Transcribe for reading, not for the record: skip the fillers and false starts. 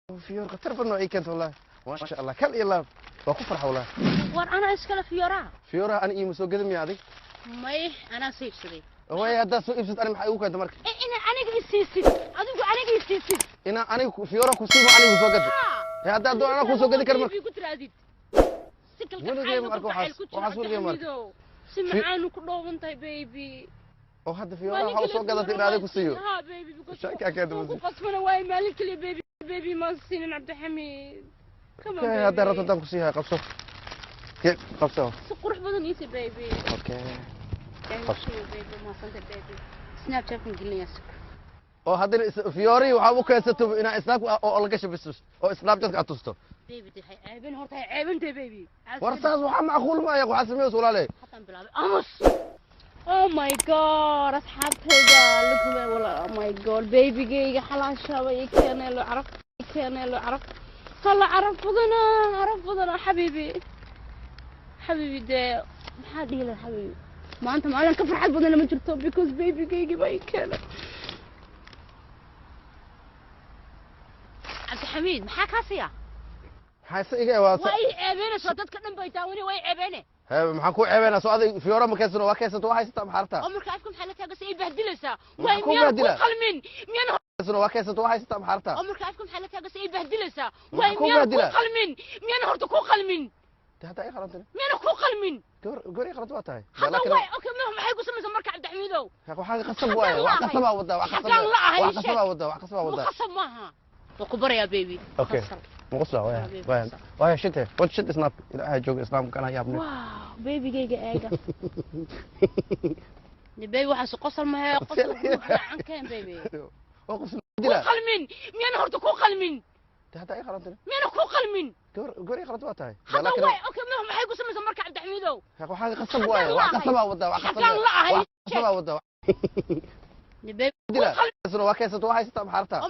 Fiyoor khatar badan oo ii keenta wallahi, maasha Allah, kal iyo laab waa ku farxa wallahi. War anaa iskale fiyooraha. Fiyooraha ani iima soo gada miya adig? May, anaa soo iibsaday. Way haddaad soo iibsat, ani maxaa igu keenta marka? Ina aniga isiisid, adigu aniga isiisid. Inaa aniga fiyoora ku siimo, anigu soo gadi. Hee, haddaad doon anaa kuu soo gadi kar marka. Ku tiraadid si Weligay ma arko waxaas, waxaas weligay ma arko. Si macaanu ku dhooban tahay, baby. Oo hadda fiyooraha waxaa u soo gadatay in adiga ku siiyo? Ha, baby, because Shaakaa keenta waan ku bas. qasbana waay, maalin kaliya, baby, baby maan siinin Cabdixamiid. Come on, Okay, haddaa rabto baby. haddaan ku siihay, qabso. Ke qabso. Si qurux badan iisi, baby. Okay. Thank Qabso. you, baby, maasanta, baby. Snapchat-kan gelinaya, sug. Oo haddana fiyoorihii waxaa u keensato inaa snap oo la gasho bis oo Snapchat-ka aad tusto? Baby, de hay ceebin horta, hay ceebintay, baby. War saas waxaa macquul ma ah, waxaa sameeyos walaale. Haddaan bilaabay, amos. Oh my God, asxaabtayda lukume wala. Oh my God, babygayga xalaashaaba ii keenay, lo caraf ii keenay, lo caraf hala, caraf badana, caraf badana. Xabiibi, xabiibi, dee maxaa dhihi lahaa? Xabiibi, maanta maalin ka farxad badana ma jirto because babygaygi baa ii keenay. Cabdixamiid, maxaa kaa siya? Maxaa se iga waa? Waa ii ceebeynaysaa, dadka dhan bay daawanay, waa ii ceebeyne. Hee, maxaan ku ceebeynaa? Soo adig fiyoora ma keensano? Waa keensato, waa haysataa, maxaa rabtaa? Oo marka afka maxaa la taagaysa? Ii bahdilaysaa. Maxaa waay ku miyaan ku bahdilaa? qalmin? Miyaan Keensano, waa keensato, waa haysataa, maxaa rabtaa? Oo marka afka maxaa la taagaysa? Ii bahdilaysaa. Maxaa waay ku miyaan ku bahdilaa? qalmin? Miyaan horta ku qalmin? De haddaa ii qalantani. Miyaan ku qalmin? Gabar gabar ii qalanta waa tahay. Hadda laakiin waay, okay, maxay ku samaysaa marka, Cabdixamiidow? Waxaa qasab waaye, wax qasabaa wadaa, wax qasab. Xagaan la ahay, wax ii sheeg. Qasabaa wadaa, wax qasabaa wadaa. Muqasab maaha, waa ku barayaa, baby. Okay. Qasab. Muqusla waya. Baby, waya qasab. Waya shite wad shit snap ilaahay jooga islaamka kana yaabne. Wow, babygayga eega de, baby, waxaas qosol mahe, qosol fiican keen, baby. Oo qosol Ku dila. qalmin? Miyaan horta ku qalmin? De haddaa ii qalantani. Miyaan ku qalmin? Gabar gabar ii qalanta waa tahay. Hadda laakiin waay, okay, maxay ku samaysaa marka, Cabdixamiidow? Waxaa qasab waaye, wax Xagaan la qasabaa wadaa, wax qasab. Xagaan la ahay, wax ii sheeg. Qasabaa wadaa. De baby dila ku qalmin. Keensano, waa keensato, waa haysataa, maxaa rabtaa? Oo